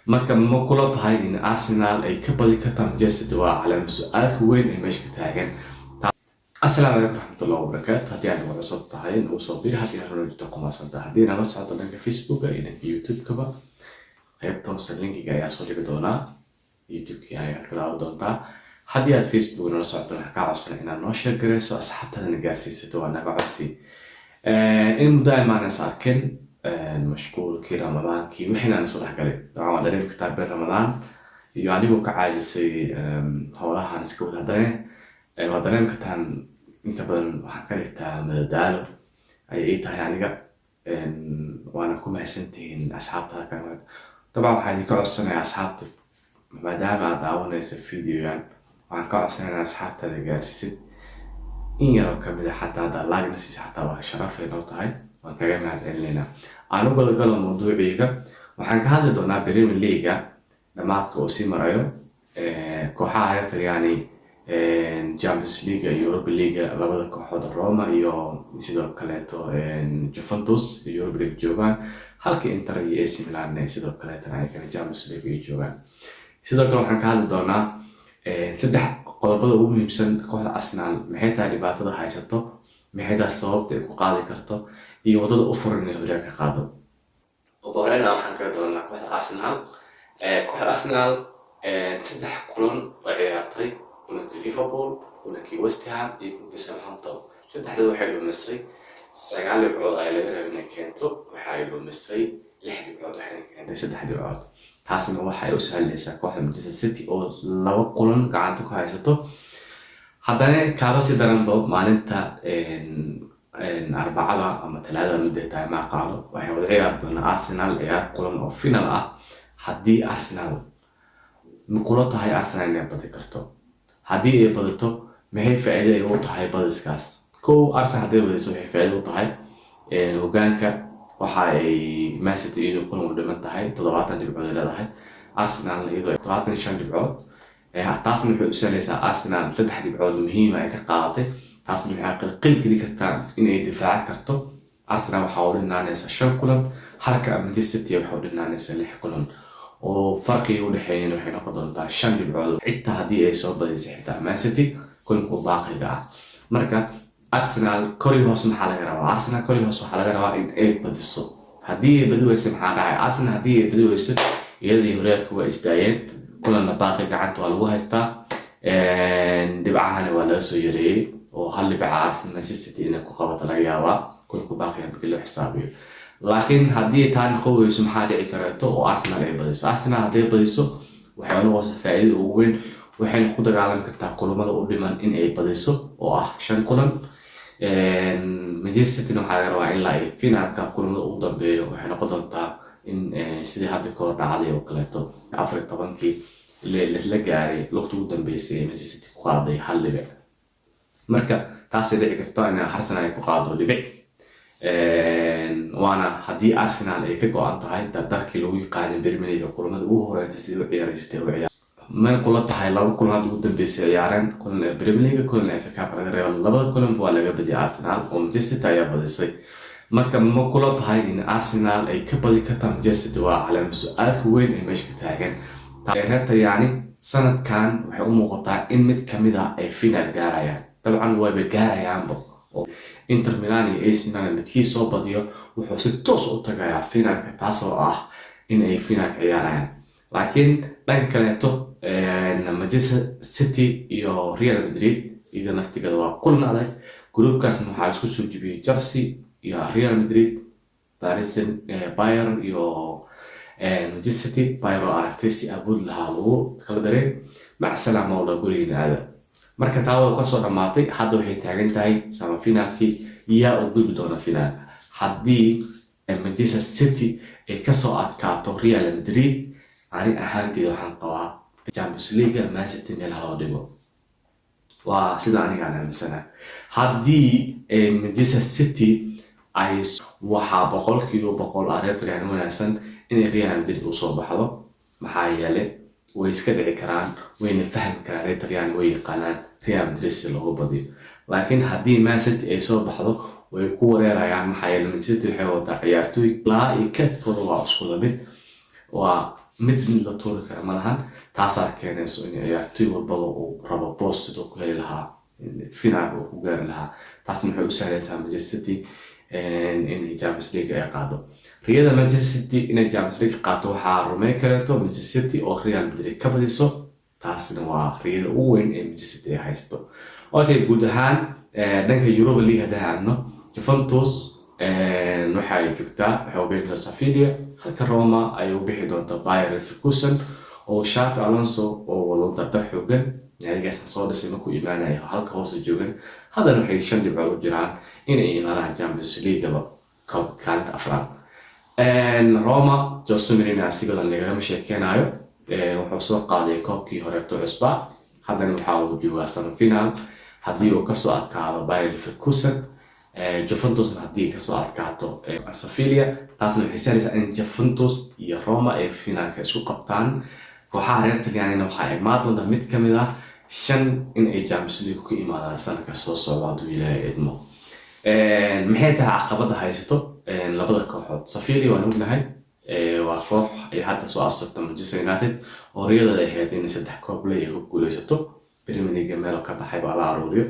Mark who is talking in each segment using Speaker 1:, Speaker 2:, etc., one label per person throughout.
Speaker 1: Marka ma kula tahay in Arsenal ay ka badi kartaa Manchester City? Waa calaama su-aalka weyn ee meesha ka taagan. Asalaamu calaykum raxmatullahi wabarakaatu. Haddii aad nagu cusub tahay, nagu soo bir. Haddii aad runajito, kumaasanta. Haddii nala socdo dhanka Facebooka iyo dhanka YouTube-kaba, qaybta hoose linkiga ayaa soo dhigi doonaa, YouTube-kii ayaad ka daawan doontaa. Haddii aad Facebook nala socdo, waxaan kaa codsana inaad noo share gareyso, asxaabtaadana gaarsiisato, waa naga codsi. In muddo ay maanas arkin, mashquulkii Ramadaankii wixiina ana soo dhexgalay. Dabcan waa dareemi kartaa, bil Ramadaan iyo anigoo ka caajisay howlahan iska wada, haddana waa dareemi kartaan. Inta badan waxaan ka dhigtaa madadaalo ayay ii tahay aniga, waana ku mahadsantihiin asxaabta halkan. Dabcan waxaan idinka codsanayaa asxaabta, maadaama aad daawanaysa videogan, waxaan ka codsanaya inaad asxaabtaada gaarsiisid in yaroo kamid a. Xataa haddaa like-na siisa, xataa waa sharaf ay noo tahay, waan kaga mahad celinaynaa. Aan u gudagalo mawduuciga. Waxaan ka hadli doonaa Premier League dhamaadka uu sii marayo, kooxaha reer Talyaani, Champions League iyo Europa League, labada kooxood Roma iyo sidoo kaleeto Juventus iyo Europa League joogaan, halka Inter iyo AC Milan sidoo kaleetana ayagana Champions League ay joogaan. Sidoo kale waxaan ka hadli doonaa saddex qodobada ugu muhiimsan: kooxda Arsenal maxay tahay dhibaatada haysato, maxay tahay sababta ay ku qaadi karto, iyo waddada u furan inay horyaal ka qaado. Ugu horeyna waxaan kala doonaa kooxda Arsenal. Kooxda Arsenal saddex kulan oo ciyaartay, kulankii Liverpool, kulankii West Ham iyo kulankii Southampton, saddexda waxay lumisay 9 dhibcood ay laga rabay inay keento. Waxa ay lumisay 6 dhibcood, waxayna keentay 3 dhibcood. Taasna waxay u sahlaysaa kooxda Manchester City oo laba kulan gacanta ku haysato. Haddana kaaba si daranba, maalinta Arbacada ama Talaadada midday tahay ma aqaano, waxay wada ciyaari doonaa Arsenal ciyaar kulan oo final ah. Haddii Arsenal, ma kula tahay Arsenal inay badi karto? Haddii ay badato, maxay faa'iido ay u tahay badiskaas? Kow, Arsenal hadday badiso, waxay faa'iido u tahay hogaanka. Waxa ay Man City iyadoo kulan u dhiman tahay 70 dhibcood ay leedahay, Arsenalna iyadoo 75 dhibcood. Taasna waxay u sahlaysaa Arsenal 3 dhibcood muhiima ay ka qaadatay. Taasna waxay qilqil geli kartaa inay difaaci karto. Arsenal waxaa u dhinaanaysa shan kulan, halka Manchester City waxaa u dhinaanaysa lix kulan, oo farqiga u dhexeeyana waxay noqon doontaa 5 dhibcood, xitaa haddii ay soo badisay xitaa Man City kulanku baaqiga ah. Marka Arsenal kori hoos maxaa laga rabaa? Arsenal kori hoos waxaa laga rabaa in ay badiso. Haddii ay badi weyso, maxaa dhacay? Arsenal haddii ay badi weyso, iyadii horyaalka waa isdaayeen, kulanna baaqi gacanta waa lagu haystaa, dhibcahana waa laga soo yareeyey, oo hal dhibca Arsenal Manchester City inay ku qabato laga yaabaa kulanku baaqiga markii loo xisaabiyo. Laakiin haddii taa noqon weyso, maxaa dhici kareeto oo Arsenal ay badiso? Arsenal hadday badiso, waxay noqonaysaa faa'iidada ugu weyn. Waxayna ku dagaalami kartaa kulamada u dhiman in ay badiso, oo ah shan kulan. Manchester City waxaa laga rabaa ilaa ay finaalka kulamada ugu dambeeyo. Waxay noqon doontaa in sidii hadda ka hor dhacday oo kaleeto, 14-kii la gaaray lugta ugu dambeysay ee Manchester City ku qaaday hal dhibic. Marka taasay dhici karto in Arsenal ay ku qaado dhibic, waana haddii Arsenal ay ka go-an tahay dardarkii lagu yaqaanay Premier League kulamada ugu horeeyta sidii u ciyaari jirtay u ciyaar. May kula tahay laba kulan hadda ugu dambeysay ciyaareen, kulan ee Premier League, kulan ee FA Cup laga reebo, labada kulan waa laga badiyay Arsenal oo Manchester City ayaa badisay. Marka ma kula tahay in Arsenal ay ka badi kartaa Manchester City? Waa calaama su-aalka weyn ee meesha ka taagan. Reer Talyaani sanadkan waxay u muuqataa in mid kamid ah ay final gaarayaan. Dabcan wayba gaarayaanba, oo Inter Milan iyo AC Milan midkii soo badiyo wuxuu si toos u tagayaa finaalka, taasoo ah in ay finaalka ciyaarayaan. Laakiin dhanka kaleeto, Manchester City iyo Real Madrid iyada naftigeeda waa kulan adag. Groupkaasna waxaa isku soo jibiyey Chelsea iyo Real Madrid, Paris, Bayern iyo Manchester City. Bayern oo aragtay si awood lahaa lagu kala daray, mac salaama oo la gurigiina aada. Marka taa waa kasoo dhammaatay. Hadda waxay taagan tahay semifinaalkii. Yaa u gudbi doona finaalka? Haddii Manchester City ay kasoo adkaato Real Madrid, ani ahaanteeda waxaan qabaa Champions League Man City meel haloo dhigo. Waa sida aniga aan aaminsanahay. Haddii Manchester City ay, waxaa 100% ah reer Talyaani wanaagsan inay Real Madrid usoo baxdo. Maxaa yeelay way iska dhici karaan, wayna fahmi karaan, reer Talyaani way yaqaanaan Real Madrid si loogu badiyo. Laakiin haddii Man City ay soo baxdo, way ku wareerayaan. Maxaa yeelay Man City waxay wadataa ciyaartooy laa iyo keedkooda waa isku lamid, waa Mid mid la tuuri kara ma lahan. Taasaa keenayso in ciyaartoy walbaba uu rabo boos siduu ku heli lahaa finaalka uu ku gaari lahaa. Taasna waxay u sahlaysaa Manchester City inay Champions League ay qaado. Riyada Manchester City inay Champions League qaato waxaa rumey kareeto Manchester City oo Real Madrid ka badiso. Taasna waa riyada ugu weyn ee Manchester City ay haysto. Okay, guud ahaan dhanka Europa League haddaan aadno, Juventus waxay joogtaa, waxay u bixi doontaa Sevilla, halka Roma ay u bixi doonto Bayer Leverkusen oo Xabi Alonso oo wado dardar xoogan. Naadigaas soo dhisay markuu imaanayo halka hoose joogan, haddana waxay 5 dhibcood u jiraan inay imaanaan Champions League-gaba kaalinta afraad. Roma, Jose Mourinho asigadan lagagama sheekeynayo. Wuxuu soo qaaday koobkii horeeto cusbaa, haddana waxa uu joogaa semifinal. Haddii uu kasoo adkaado Bayer Leverkusen, Juventusna haddii kasoo adkaato Sevilla, taasna waxay sahlaysaa in Juventus iyo Roma ay finaalka isku qabtaan. Kooxaha reer Talyaanina waxaa imaan doonta mid ka mid ah shan in ay Champions League ku imaadaan sanadka soo socda, hadduu Ilaahay idmo. Maxay tahay caqabada haysato labada kooxood? Sevilla waan ognahay, waa koox ay hadda soo asturta Manchester United oo riyadooda ahayd inay saddex koob le ay ku guuleysato. Premier League meel ka baxay baa la aruuriyo.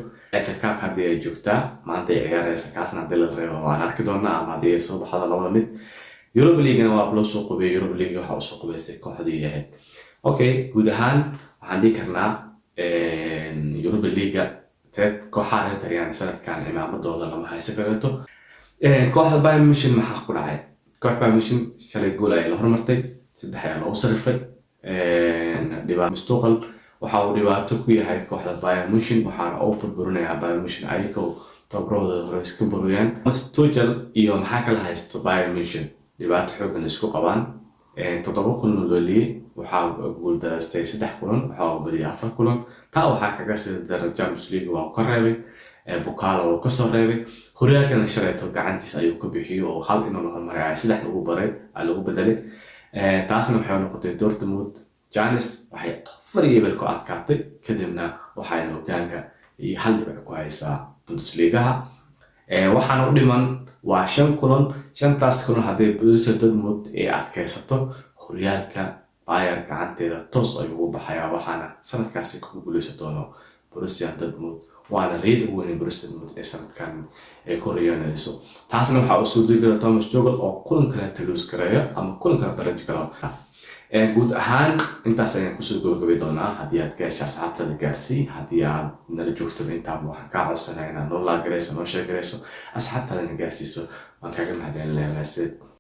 Speaker 1: FA Cup haddii ay joogtaa, maanta ay ciyaaraysa, kaasna haddii la reebo waan arki doonaa ama haddii ay soo baxdo, labada mid. Europa League-na waa loo soo qubeeyay. Europa League waxa usoo qubeystay kooxdii ahayd. Okay, guud ahaan waxaan dhihi karnaa Europa League kooxaha reer Talyaani sanadkan cimaamadooda lama haysan kareeto. Kooxda Bayern Munich maxaa ku dhacay? Koox Bayern Munich shalay gool ayay la hormartay, saddex ayaa loogu sarifay. Tuchel waxa uu dhibaato ku yahay kooxda Bayern Munich, waxaana uu burburinayaa Bayern Munich ayagoo tababarooda hore iska buriyaan. Tuchel iyo maxaa kala haysto Bayern Munich dhibaato xoogan isku qabaan. Toddoba kulan loo liyey, waxaa guuldaraystay saddex kulan, waxaa uu badiyay afar kulan. Taa waxaa kaga sii dara Champions League waa ka reebay, Pokal oo kasoo reebay, horyaalkana shalayto gacantiis ayuu ka bixiyey oo hal inuu la hormaray ay saddex lagu baray lagu bedelay. Taasna waxay noqotay Dortmund chance, waxay 4-0 ku adkaatay. Kadibna waxayna hogaanka iyo hal dhibic ku haysaa Bundesligaha. Waxaana u dhiman waa shan kulan. Shantaas kulan hadday Borussia Dortmund ay adkaysato, horyaalka Bayer gacanteeda toos ayuu ugu baxayaa, waxaana sanadkaasi ku guuleysan doono Borussia Dortmund. Waana riyada ugu weyn Borussia Dortmund ee sanadkan ay ku riyoonayso. Taasna waxaa u suurtageli kara Thomas Tuchel oo kulan kale lose gareeyo ama kulan kale baraj galo. Guud ahaan intaas ayaan kusoo gabagabay doonaa. Haddii aad ka hesha, asxaabtada gaarsii. Haddii aad nala joogtaba intaaba, waxaan kaa codsanaya inaad noo like garayso, noo share garayso, asxaabtadana gaarsiiso. Waan kaaga mahadcelinayaa. Mahadsanid.